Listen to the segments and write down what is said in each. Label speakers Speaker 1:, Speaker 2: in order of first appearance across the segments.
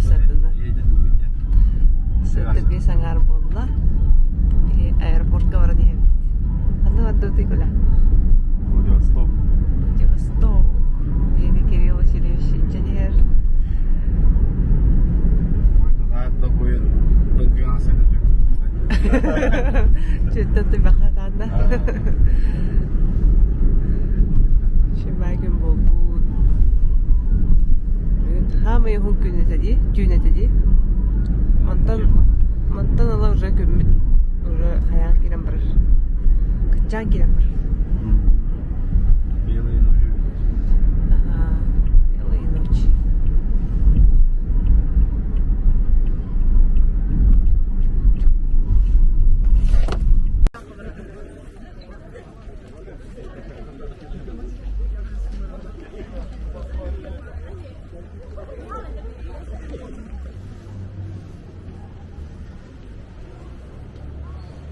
Speaker 1: Сарсыарданан. Сарсыарда биэс аҥаар буолла. Биһи аэропортка баран иһэбит. Ханна бардыбытый Коля?
Speaker 2: Владивосток.
Speaker 1: Владивосток. Биһиги Кирилл Васильевич илдьэн иһэр. Чүттэн тыйбаха таанна. Шимай күн буолбут. Бүгүн хаамай уһун күн этэ дии, түүн этэ дии. Мантан мантан ыла уже күммүт уже хайаан киирэн барар. Кыччаан киирэн барар.
Speaker 2: Белые ночи.
Speaker 1: Ага, белые ночи.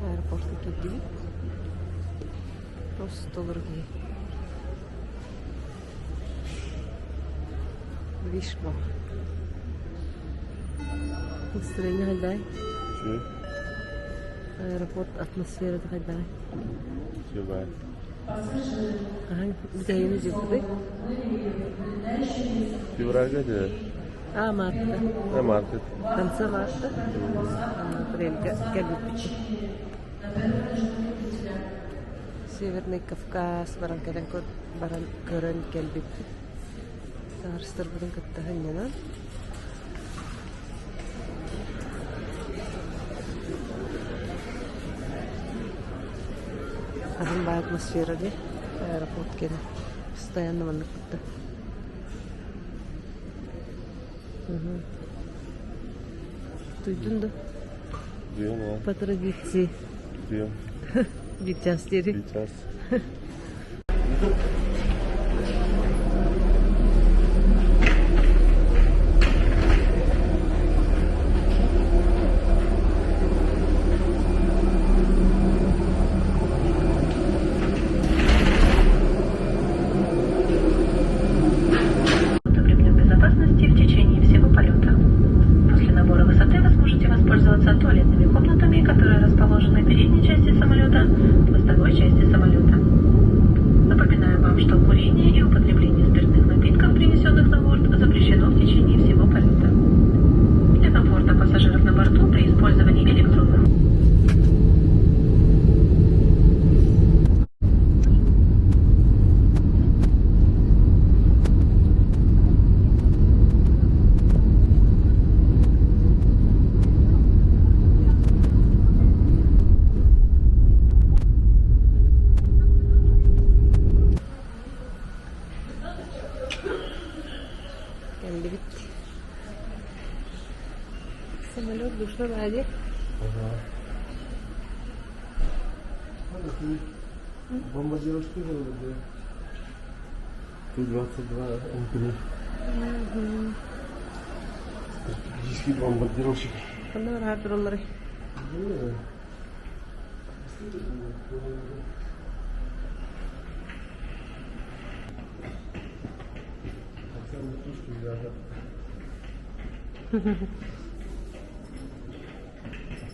Speaker 1: Аэропортка киирдибит. Просто киһи. Вишба. Настроение хайдай?
Speaker 2: Үчүгэй.
Speaker 1: Аэропорт атмосферата хайдай?
Speaker 2: Үчүгэй.
Speaker 1: Хаһан бүтэһигин дьылбытый?
Speaker 2: Февральга диэри.
Speaker 1: А, мартта.
Speaker 2: А, марта.
Speaker 1: В конце марта. Апрельга кэлбиппит. Северный Кавказ баран кэлэн баран көрөн кэлбиппит. Таарыстарбытын кытта сынньанан. Атын баай атмосфера дии аэропорт кэнэ постоянно маннык кытта. Туйдун да? По традиции. Биир час диэри.
Speaker 2: Биир час.
Speaker 3: Ремнем безопасности в течение всего полета. После набора высоты вы сможете воспользоваться туалетными комнатами, которые расположены в передней части самолета, в хвостовой части самолета. Напоминаем вам, что курение и употребление спиртных напитков, принесенных на борт, запрещено в течение всего полета. Для комфорта пассажиров на борту при использовании электронных
Speaker 1: Кэллибит. Самолет душно баҕайы.
Speaker 2: Бомбардировщики были. Ту-22 М3. Стратегический бомбардировщик.
Speaker 1: Ханна бараһар туралларый?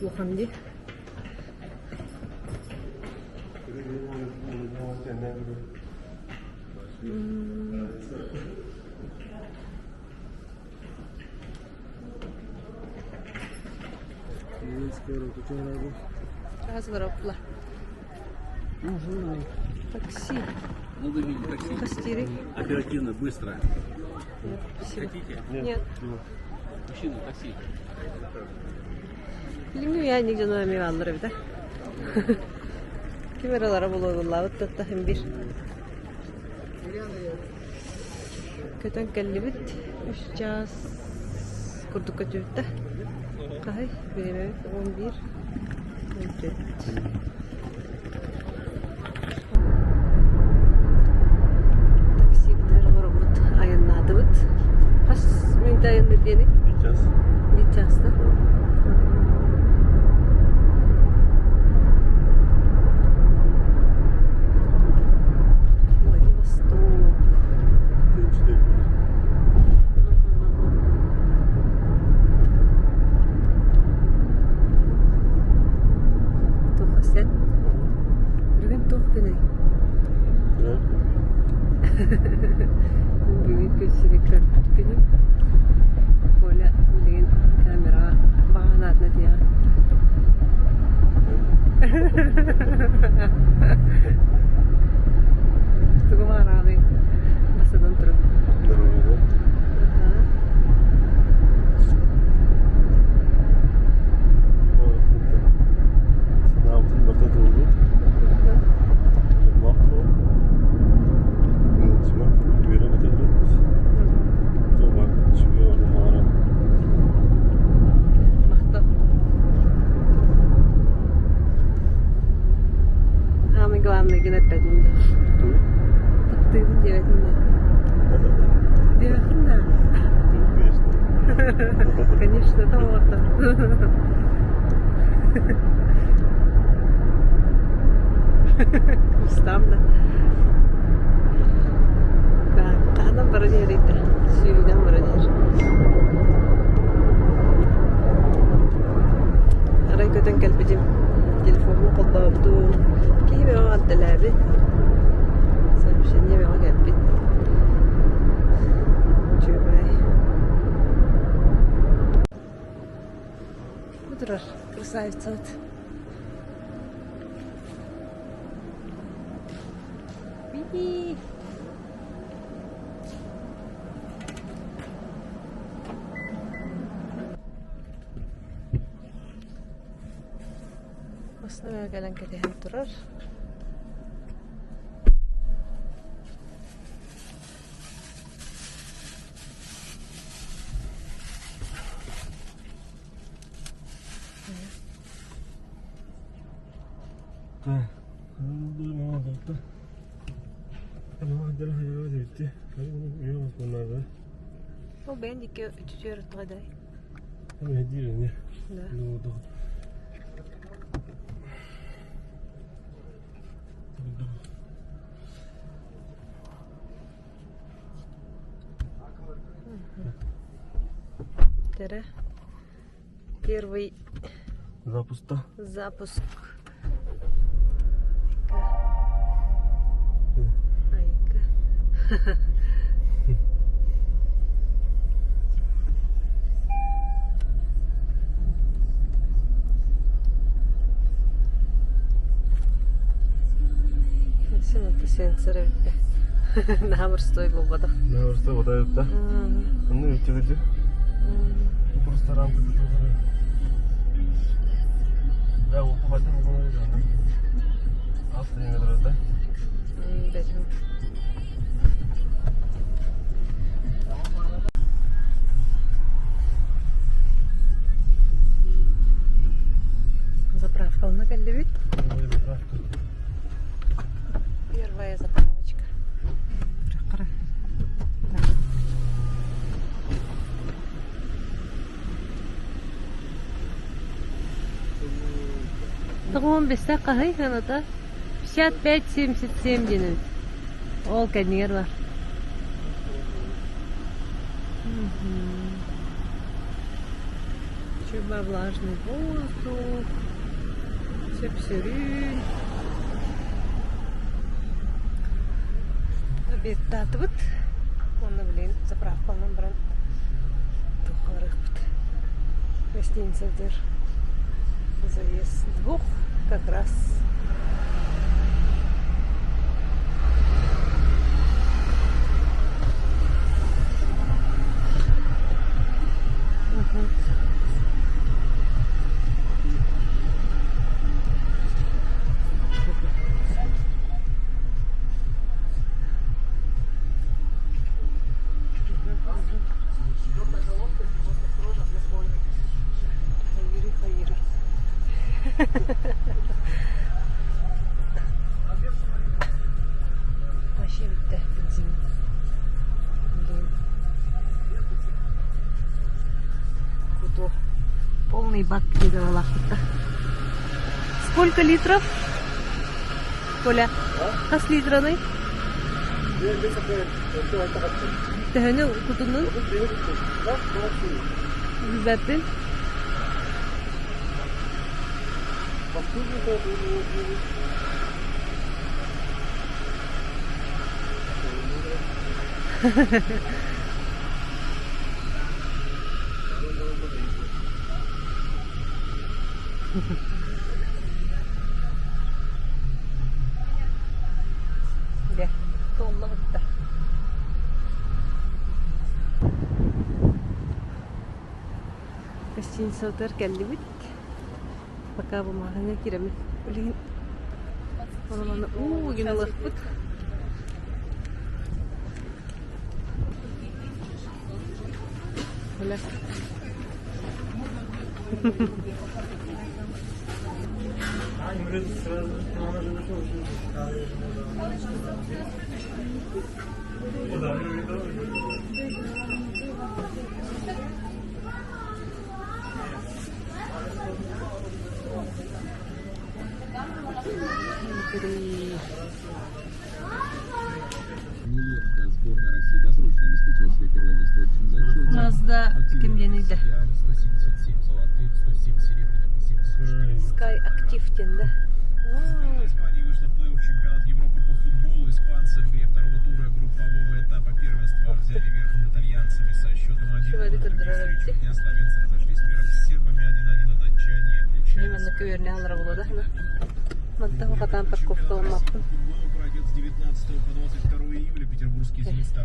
Speaker 1: Улахан дии. Разворопла. Такси.
Speaker 4: Такси.
Speaker 1: Костири.
Speaker 4: Оперативно, быстро.
Speaker 1: Нет, спасибо.
Speaker 4: Хотите?
Speaker 1: Нет.
Speaker 4: Мужчина, такси.
Speaker 1: Билиҥҥи үйэ анньык дьоно эмиэ бааллар эбит ээ. Ким эрэ ылара буолуоллаабыт да иһин биир. Көтөн кэллибит. Үс чаас курдук көтүбүт да. Хаһый? Бириэмэбит 11 14. Таксибытыгар олороммут айаннаатыбыт. Хас мүнүүтэ айанныыр диэний?
Speaker 2: Биир час.
Speaker 1: Биир чааста. Владивосток. Конечно, тоҕото. Кустаам да. Так, хаһанан баран иһэрий да? Сүүһүнэн баран иһэр. Арай көтөн кэлбитим, телефоммун холбообутум, киһи бөҕө эҕэрдэлээбит, сообщение бөҕө кэлбит. Үчүгэй. Бу турар красавицабыт. Вии. Основа кэлэн кэтэһэн турар. Ол бэйэн диэки үтүтүөр дай. Да. Тәрә. Первый
Speaker 2: Запуска.
Speaker 1: Запуск. Айка. Айка. Сен сенсор эбит. Наһаа буолбатах.
Speaker 2: Наһаа буолбатах да. Онно үтүгүдү. Просто рамка Да, упаковать да?
Speaker 1: Заправка кэллибит. Первая заправочка. Тоҕуон бэсэ хаһый ханата? 55-77 диэн эбит. Ол кэннигэр бар. Чуба влажный воздух. Сөп-сөрүүн. Обедтаатыбыт. Уонна блин заправкаланан баран туохха барыахпыт. Гостиницадыр заезд двух как раз. Хайыры, хайыры. Вообще бүттэ бензин. Блин. Куту. Полный бак диэбэлаахпытта. Сколько литров? Коля, хас литраный? Төһөнү кутунун? Билбэппин. Дьэ, туолла бытта. Гостиницабытыгар кэллибит. Пока бумагаҥҥа киирэммит билигин Онон уу гин ылыахпыт. Бля. Три. Мазда ким диэний да? Sky Active диэн да? Шивады көрдөрөр эбит. Манна көөрнэ алара буолуо да Мантан хатаан парковка ылмаппын.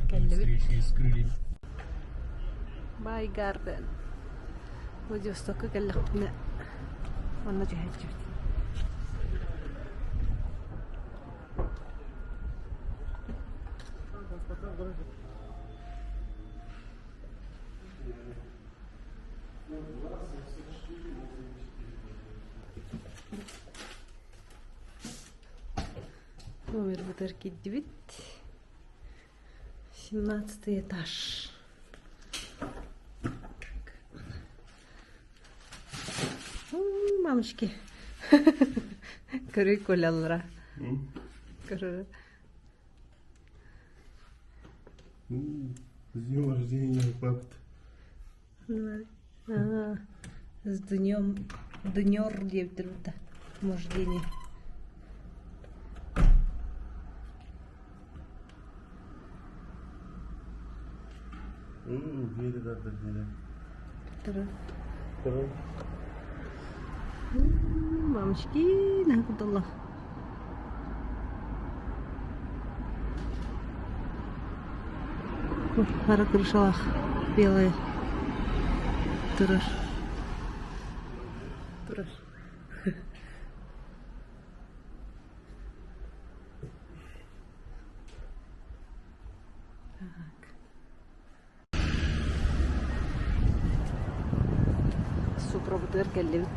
Speaker 1: Кэллибит. Бай Гарден. Владивостокка кэллэхпинэ манна түһээччибит. Номербытыгар киирдибит. Семнадцатый этаж. Мамочки. Көрүй коляллара. Көрөр.
Speaker 2: С днем рождения, папа.
Speaker 1: С днем днер диэбиттэр да рождения.
Speaker 2: Турар.
Speaker 1: Мамочки, наһаа Хара крышалаах белая турар. Турар. Так. Супробутугар кэллибит.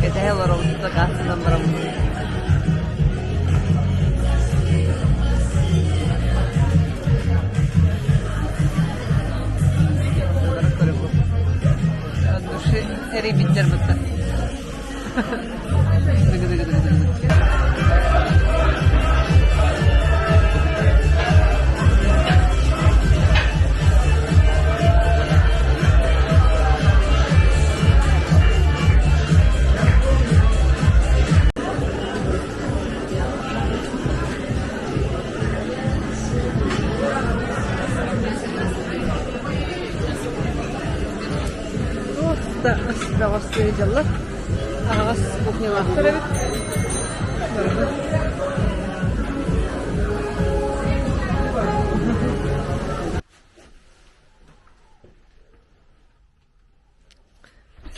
Speaker 1: Кэтэһэ олоробут сакаастанан бараммыт. От души эрийбиттэр бытта. Бөҕөс дьаллар аһаҕас кухнялаахтар эбит.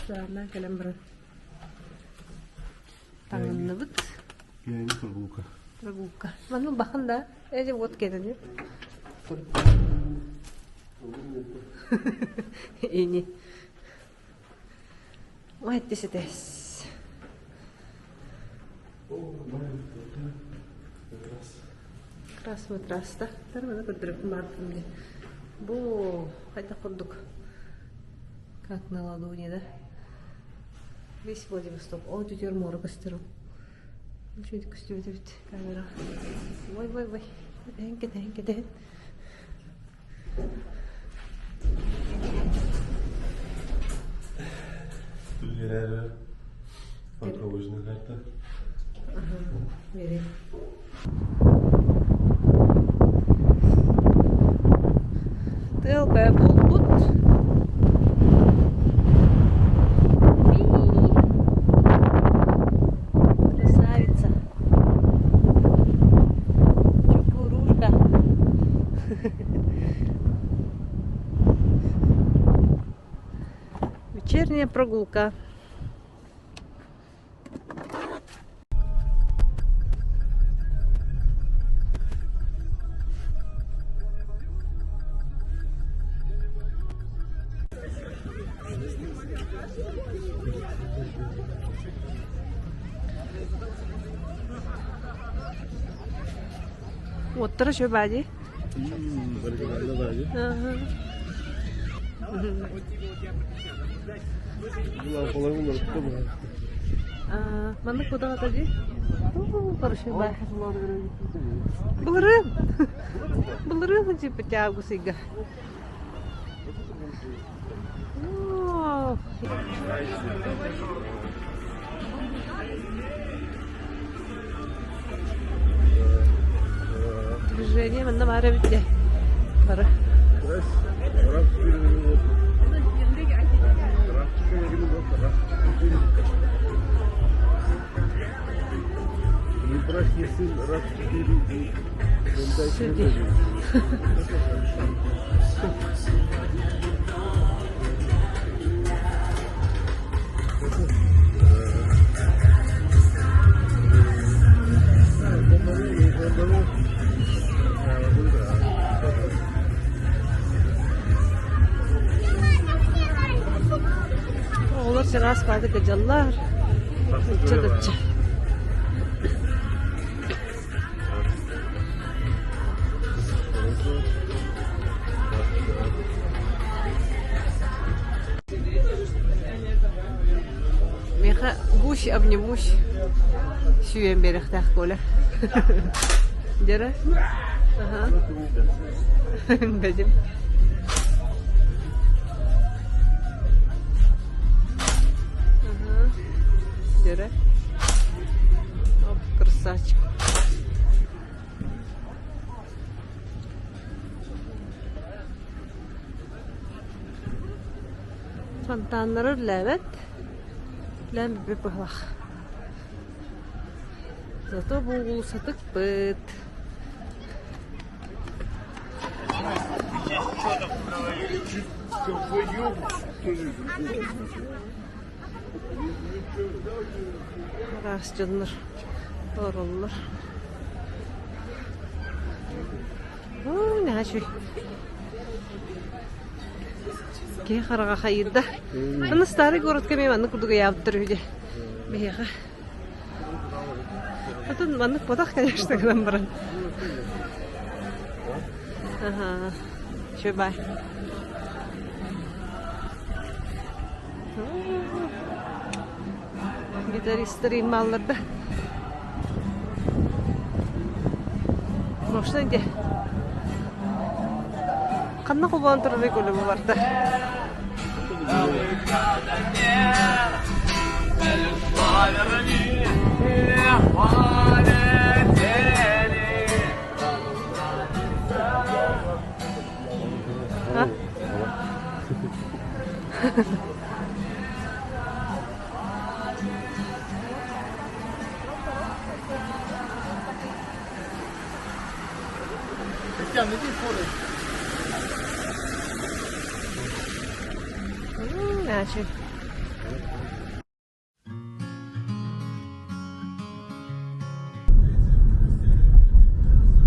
Speaker 1: Сааман кэлэн баран таҥынныбыт.
Speaker 2: Киэҥ прогулка.
Speaker 1: Прогулка. Манна бахан да, эти вот кэлэн Ини. Ой, эттэс Красный трасса. Тармана көрдөрөппүн баардым дии. Бу хайдах курдук как на ладони, да? Весь Владивосток. О, түтер море көстөр. Үчүгэй көстүбүт эбит камера. Ой, ой, ой. Кэтэһин, кэтэһин, кэтэһин.
Speaker 2: Тут парковочная карта.
Speaker 1: Ага, бери. Тыал бээ буолбут. Красавица. Чукурушка. Вечерняя прогулка. Уоттара үчүгэй баа дии. Маннык кудаҕата дии. Хорошо баа. Былырыын. Былырыын типа август ыйга. Движение манна баар эбит дии. Бары. Сюди. Оҕолор чараас баады кыдьаллар. Ычча-дычча. Миэхэ гусь обнимусь сүүйэн биэриэхтээх Коля. Дьэрэ? Аха. Бэдим. Аха. Дьэрэ? Оп, красавчик. Фонтаннары үллээбэт. Үлээн бүппүт быһылаах. Зато бу уулуссатыкпыт. Араас дьоннор олороллор. Оо, наһаа үчүгэй. Киһи хараҕа хайыырда. Аны старый городка эмиэ маннык курдук ыйаабыттар үһү дии. Биһиэхэ. Атын маннык ботах, конечно, гынан баран. Ага. Үчүгэй бай. Гитаристар иммаллар да. Можно где? Ханна холбоон турарый көлөбү барда. А? Иначе.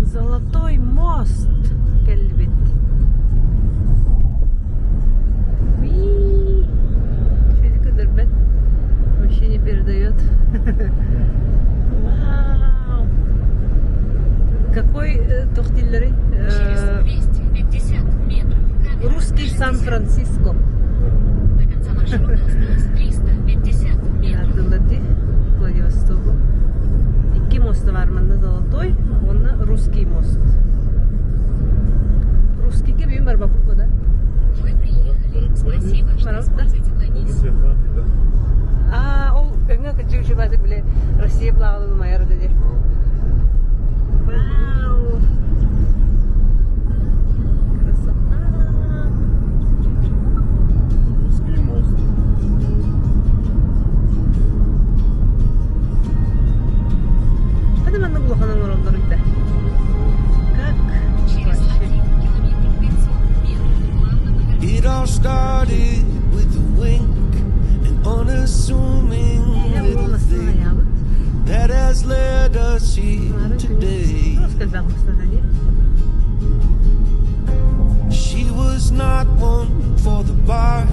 Speaker 1: Золотой мост кэллибит. Үчүгэй Вообще не передает. Вау! Какой туох дииллэрий?
Speaker 3: Через 250 метров.
Speaker 1: Русский Сан-Франциско.
Speaker 3: До конца маршрута осталось 350 метров.
Speaker 1: Ардылар Владивостогу. Икки моста бар манна Золотой, уонна Русский мост. Русскийга бүгүн барбаппыт да?
Speaker 3: Вы приехали. Спасибо, что
Speaker 1: Барабыт да?
Speaker 3: используете Глонис.
Speaker 1: А, ол өҥө кырдьык үчүгэйдик били Россия былааҕын умайар дии. Вау! Красота!
Speaker 2: Русский мост.
Speaker 1: Hadi маннык улахан оҥороллор ыйда. Как
Speaker 3: Через
Speaker 1: вообще?
Speaker 3: 1 километр 500 метров плавно поверните.
Speaker 5: It all started with a wink, an unassuming
Speaker 1: Ийэм
Speaker 5: little
Speaker 1: уолластан
Speaker 5: thing
Speaker 1: айаабыт.
Speaker 5: that has led us here
Speaker 1: Марын күнүс
Speaker 5: today.
Speaker 1: туос кэлбэх мустата дии.
Speaker 5: She was not one for the bar.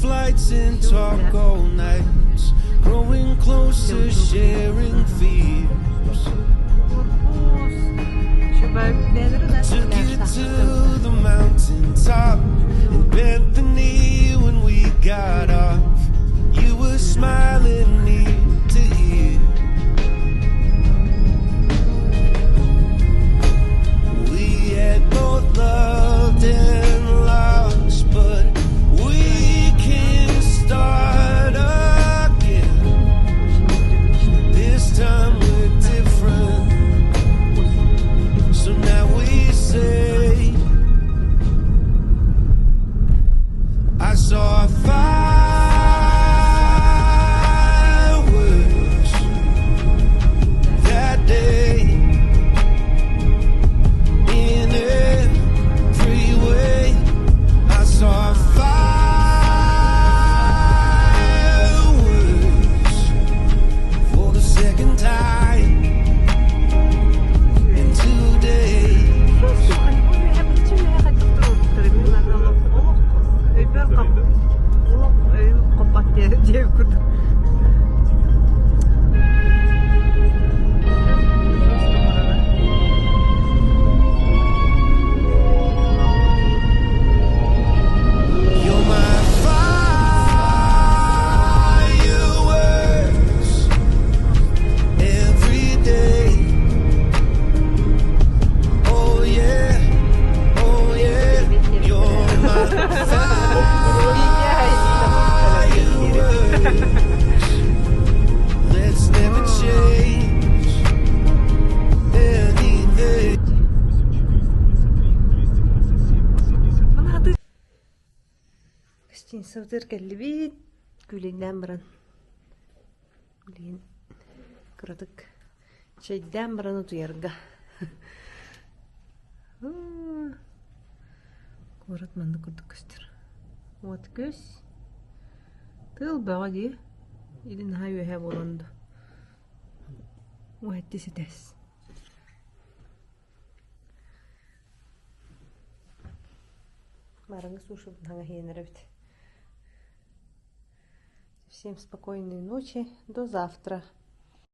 Speaker 5: flights and talk all night, growing closer, sharing fears. Took you to the mountain top and bent the knee when we got off. You were smiling ear to ear. We had both loved and lost, but we can start again. This time we're different. So now we say, I saw fireworks that day in every way. I saw fireworks for the second time in 2 days. You're my fireworks every day. Oh yeah, oh yeah. You're my fireworks. Let's never change anything.
Speaker 1: 423 227 Гостиницабытыгар кэллибит, күүлэйдээн баран, билигин кыратык чэйдээн баран утуйарга. Куорат маннык курдук көстөр. Уот көс, тыал бөҕө дии, или наһаа үөһэ буолан дуу. Уһэтти ситэс. Маарыҥҥы сушибын хаҥа иһиэнэр эбит. Всем спокойной ночи, до завтра.